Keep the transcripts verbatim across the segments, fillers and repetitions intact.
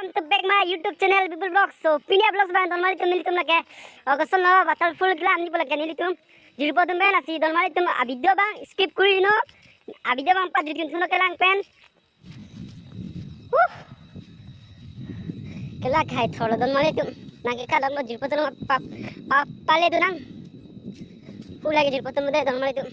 Welcome to back my YouTube channel, Bipul Vlogs. So, pini a-vlogs abang donmali atum nelitum lake, uh, koson lo, waterfall kelang-ikpo lake nelitum. Jirpo atum pen, lasi donmali atum a-video abang skip kori non. A-video abang pajut kin thuno kelang pen. Huh. Kelak hai thorlo donmali atum. Nangkekadamlo jirpo atum pa, pa, pale dunang. Hu lake jirpo atum de donmali atum.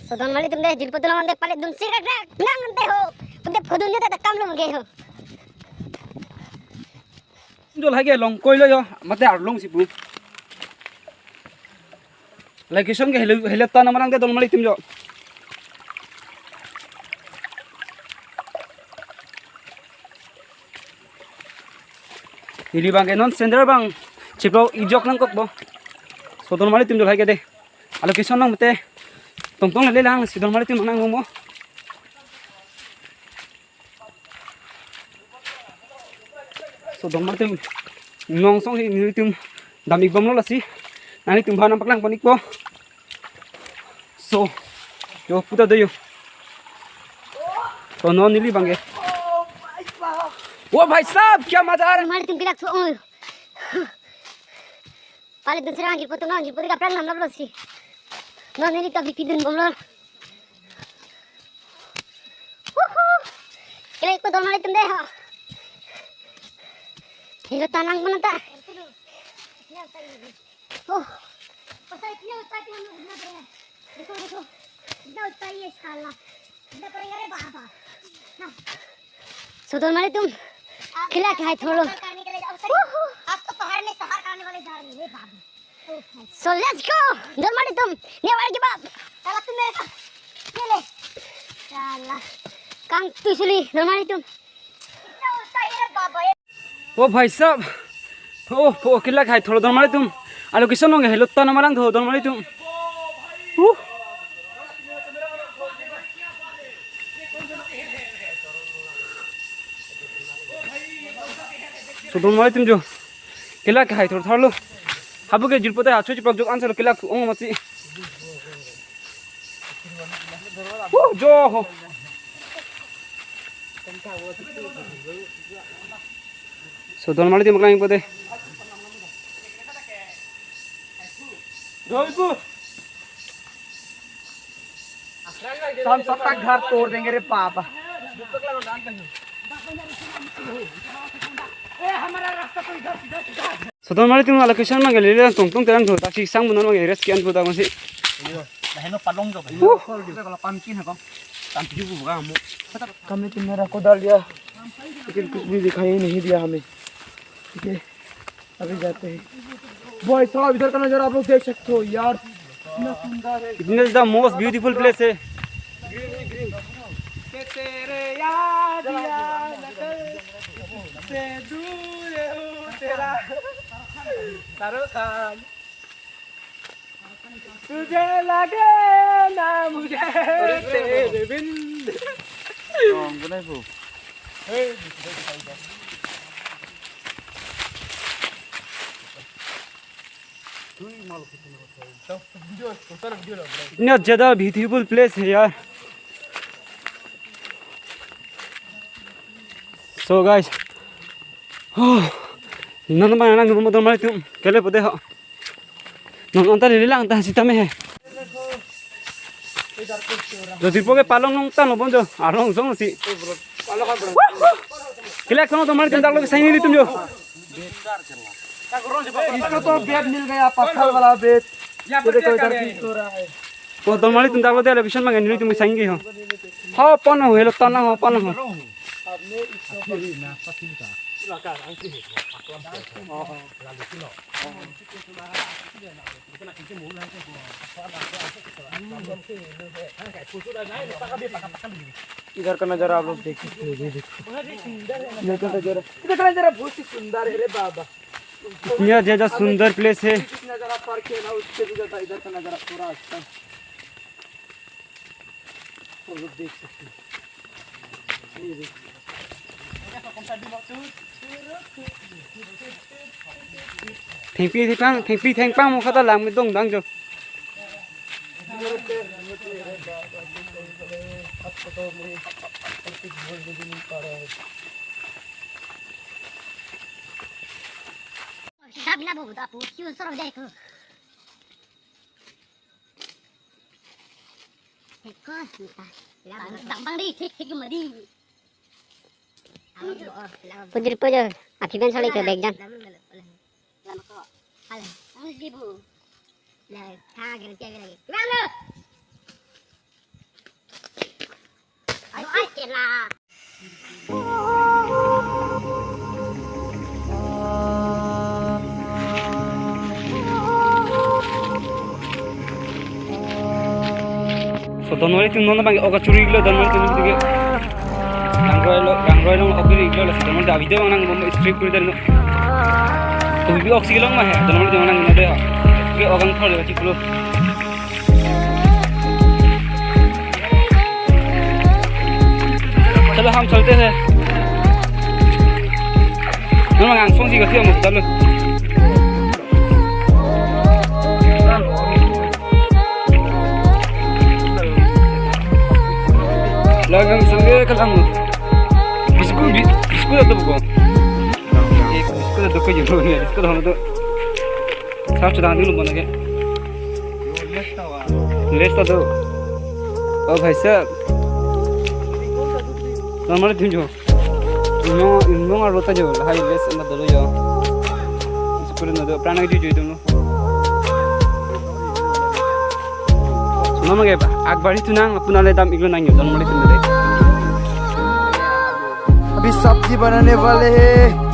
So donmali atum de, jirpo atum ante pale dun sirkrak nang ante ho. Pute phodun de ta kam lo mage ho. Jol hai ke longkoi lo jo, mate arlong si pu. Location ke helo, helo ta namarang de donmali atum jo. Neli abang ke non sandal abang chiplo ijok nangkokpo. So donmali atum jol hai ke de. A-location nang mate tongtong le lang si donmali atum nang mo. So donmali atum, nong song si nelitum dam-ikbomlo lasi. Nanglitum aphan nangpaklang pon-ikpo. So, jo puta do jo. So non neli abang ke. ओ भाई साहब, क्या मजा आ रहा है। Donmali atum kelak thu-ong. Pale dun sirkrak jirpo atum, jirpo atum kaplang nam lap lo si. Non neli ta bipidun bomlo. Huhu. Kelak-ikpo donmali atum de ho. Helo ta nang mana ta. Oh। देखो, देखो, कितना ऊंचा ये साला। कितना पड़ेगा रे बाबा। So donmali atum, kelak hai thorlo। आप तो पहाड़ में शहर करने वाले जा रहे हैं रे बाबा। So let's go, donmali atum। ये वाले के बाप। साला तू मेरे को ये ले। साला। Kang tu suli, donmali atum। कितना ऊंचा ये रे बाबा। ओ भाई साहब, ओ, ओ, kelak hai thorlo donmali atum। A-location nong helo ta namarang tho donmali atum। Uh। So donmali atum jo, kelak hai thor thorlo. Hapu ke jirpo ta acho chipak jok ansa lo kelak ong masi. Uh, jo ho। So donmali atum kelang-ikpo de। हम सबका घर तोड़ देंगे रे बाबा। So donmali atum a-location abang ke lele tongtong terang tho, taksi sang bunon abang ke rest kian tho ta masi। Laheno palong jo। Uh। Kami tuh मेरा कुदाल लिया, लेकिन कुछ भी दिखाई नहीं दिया हमें। ठीक है, अभी जाते हैं। भाई साहब, इधर का नजारा आप लोग देख सकते हो यार, कितना सुंदर है। It is the most beautiful place है। ग्रीन ही ग्रीन। के तेरे याद या नकल से दूर हूँ तेरा। शाहरुख खान। तुझे लगे ना मुझे तेरे बिन। इतना ज्यादा ब्यूटीफुल प्लेस है यार। So guys, oh, non abang nang mo donmali atum kelepo de ho। Non anta lele lang ta sitame he। Jo jirpo ke palong nong ta no bon jo, arlong song si। Kelak kono donmali atum dak lo sang nelitum jo। इसको तो बेड मिल गया, पत्थर वाला बेड। ये देखो, इधर भी सो रहा है। Ko donmali atum dak lo de location abang nelitum sang ke ho। Ho pon ho, helo ta nang ho pon ho। इधर का नज़ारा आप लोग देख सकते हो, ये देखो। इधर का नज़ारा, इधर का नज़ारा बहुत ही सुंदर है रे बाबा। इतना ज्यादा सुंदर प्लेस है। नज़ारा पार्क है ना, उससे भी ज़्यादा इधर का नज़ारा पूरा अच्छा है। आप लोग देख सकते हो। ये देखो। Thengpi thengpang, thengpi thengpang mo kata lang mi dong dang jo. Sab na bo da pu, kiu sor dai ko. Ko, ta. Bang, bang, bang di, thik, thik, madi. Pujir pujo, api ben sali ke bag jam. Lam ko. Al, ang di bu. La, ta, gere, gere, gere. Lam lo. Ai, ai, kela. So, Donmari atum non abang ok kachuri iklo, Donmari atum ke. Gangroi lo, gangroi lo ok kachuri iklo, la si Donmari atum video abang nang bom strip kuri dan lo. To bi ok si long ma he, Donmari atum nang na de. Ke ok kangthor le chiklo. चलो हम चलते हैं। Nang angsong si kasi mo talo. Lagang sangge kalang. Biskut, bi-, biskut atau bukan? Eh, biskut atau bukan? Biskut atau bukan? Sab chudang dulu mana ke? Less ta do. Oh, bhai sahab. Donmari atum jo. Ino, ino aro ta jo. Lahai less anda dolo jo. School na do. Pran juju dolo. Sona mage ba. Akbar hi tunang, puna le dam iglo nang jo. Donmari atum de. अभी सब्जी बनाने वाले हैं।